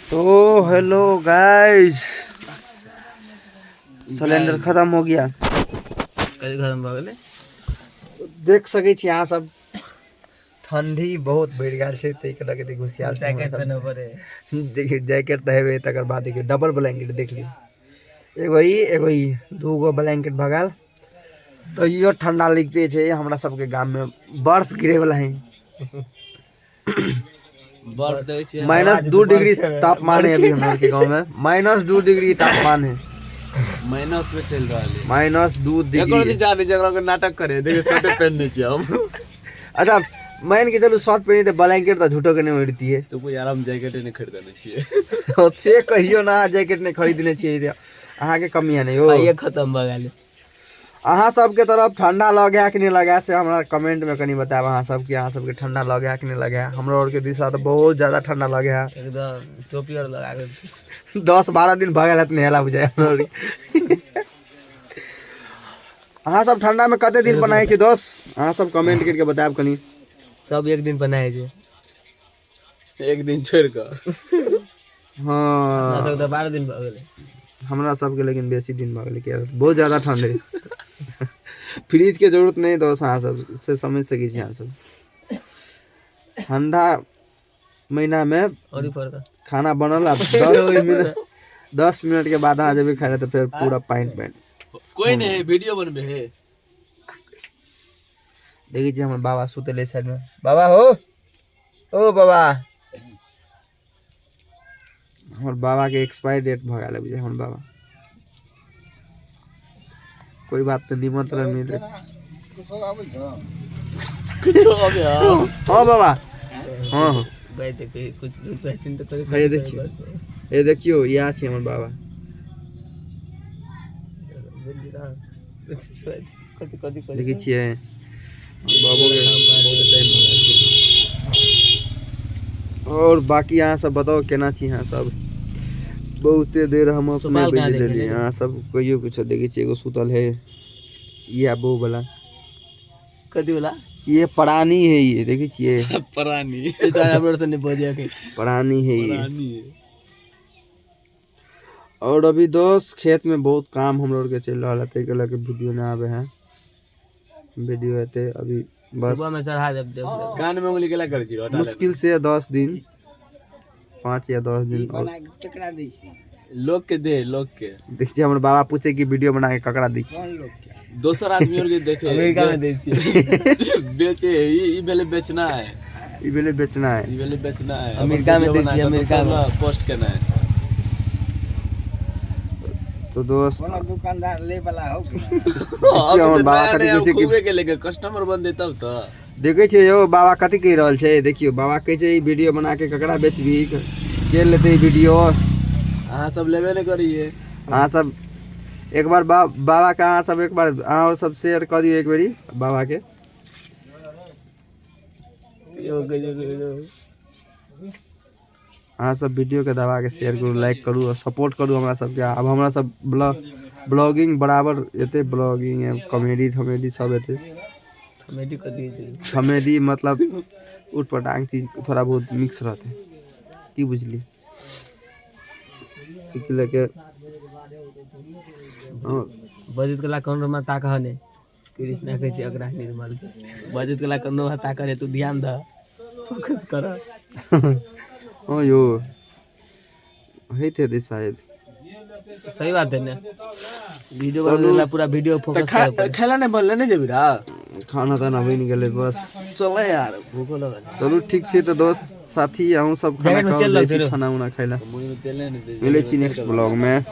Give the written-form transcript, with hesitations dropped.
तो hello guys, cylinder खत्म हो गया। कथी खत्म भऽ गेलै? देख सकै छी अहाँ सब, ठंडी बहुत बढ़ि गेल छै, ताहिके लऽ के घुसियाल छै जैकेट हमरा सब। पहिनऽ पड़े। देखियौ, जैकेट तऽ हेबे, तकर बाद देखियौ डबल ब्लैंकेट देख लियौ, एगो ई, एगो ई, दूगो ब्लैंकेट भऽ गेल। तऽ इहो ठंडा लगिते छै। हमरा सबके गाममे बर्फ गिरेवला है। बर्फ देखै छियै। -2 डिग्री तापमान है अभी हमरा के गाँव में, -2 डिग्री तापमान है। माइनस में चलि रहल है। -2 एको डिग्री। दिन जाने जकरा के नाटक करे, देखियौ शर्टे पहिनने छियै हम। अच्छा, मान के चलू शर्ट पहिनी तऽ ब्लैंकेट तऽ झूठो के नहि ओढ़तियै। चुप यार, हम जैकेटे नहि खरीदने छियै। से कहियो ना, जैकेट नहि खरीदने छियै, अहाँके कमी है नहीं हो। पाइए खत्म भऽ गेल। अहाँ सबके तरफ ठंडा लगे कि नहीं लगे से हमरा कमेंट में कनी बतायब अहाँ सबके, अहाँ सबके ठंडा लगे कि नहीं लगे। हमरो और के दिशा तऽ बहुत ज्यादा ठंडा लगे है। एकदम टोपी और लगा के। 10-12 दिन भऽ गेल हत नहेला बुझाय हमरा आरके। अहाँ सब ठंडा में कते दिन बनाए छी दोस्त? अहाँ सब कमेंट करके बतायब कनी। सब एक दिन बनाए छै, एक दिन छोड़ कऽ। हाँ, हमरा सब तऽ 12 दिन भऽ गेलै। हमरा सबके लेकिन बेसी दिन भऽ गेलै, किया बहुत ज्यादा ठंड है, फ्रिज के जरूरत नहीं दोस्त। अहाँ सब से समझ सकै छी अहाँ सब, ठंडा महीना में और ही पड़ता खाना बनल आ 10 मिनट, 10 मिनट के बाद अहाँ जेबै खाय लए तऽ फेर पूरा पानि पानि। कोई नहीं है, वीडियो बनबे है। देखै छी हमर बाबा सुतले साइड में। बाबा हो, ओ बाबा, हमर बाबा के एक्सपायर डेट भऽ गेल बुझे हमर बाबा। कोई बात नहीं, निमंत्रण मिले कुछो अबे। हाँ बाबा, हाँ हाँ। भाई देखिए, कुछ 2-4 दिन तो करे। हे देखियो, हे देखियो, इएह छै हमर बाबा। कथी कथी? देखै छियै बाबो के बहुत टाइम भऽ गेल छै। और बाकी अहाँ सब बताउ, केना छी अहाँ सब? बहुते देर हम अपने सुपाल कहाँ बजि देखे लेलियै। ने? अहाँ सब कहियो कुछो। देखै छियै एगो सुतल है, इएह बहू वाला। कथी वाला? ये प्राणी है, ये देखै छियै। प्राणी तो हमरा से नहीं बजे के। प्राणी है ये। प्राणी। और अभी दोस्त खेत में बहुत काम हम लोग के चल रहा है, ताहिके लऽ के वीडियो नहीं आवे है। वीडियो हेतै अभी बस। सुबह में चढ़ा देब, देख लेब। कान में उंगली केला करै छी? हटा ले। मुश्किल से 10 दिन, 5 या 10 दिन और। लोग के दे, लोग के। देखिए, हमर बाबा पूछे कि वीडियो बना के ककरा दै छी। दोसर आदमी और के देखे। अमेरिका में दै छी, बेचे। ई भेलै बेचना है। ई भेलै बेचना है। ई भेलै बेचना है। अमेरिका में दै छी, अमेरिका में पोस्ट केना है। तो दोस्त दुकानदार ले वाला हो। देखियौ हमर बाबा कथी कहै छै कि खूबे के लेके कस्टमर बन तब तऽ। देखै छियै यौ, बाबा कथी कहि रहल छै। देखियौ, बाबा कहै छै ई वीडियो बना के ककरा बेचबही, के लेतै ई वीडियो? अहाँ सब लेबे नहि करिए। अहाँ सब एक बार बाबा के अहाँ सब एक बार अहाँ और सब शेयर कऽ दियौ एक बेरी बाबा के। अहाँ सब वीडियो के दबा के शेयर करू, लाइक करू और सपोर्ट करू हमरा सबके। आब हमरा सब ब्लॉगिंग बराबर एते, ब्लॉगिंग, कॉमेडी थमेडी सब एते। कॉमेडी कथी छै? कॉमेडी मतलब उट पटांग चीज थोड़ा बहुत मिक्स रहते, की बुझली? एहिके लऽ के हाँ। बजैत कला कौन रमा ताकह ने, कृष्णा कहै छै ओकरा निर्मल के, बजैत कला कौन रमा ताकह ने, तू ध्यान दह, फोकस कर। हाँ यो, होइत हेतै शायद। सही बात है ने, वीडियो बनबै पूरा वीडियो फोकस करे पड़े। खेला नहि बनले, नहि जेबी रा? खाना ताना बनि गेलै बस। चल यार, भूखो लगल। चलू, ठीक छै तऽ दोस्त साथी, अहूँ सब खाना जैकेट में खाओ। तेल जाइ लग छी छै। खाना उना खाइ लए। मुँह में तेल नहि। मिलै छी नेक्स्ट ब्लॉग में।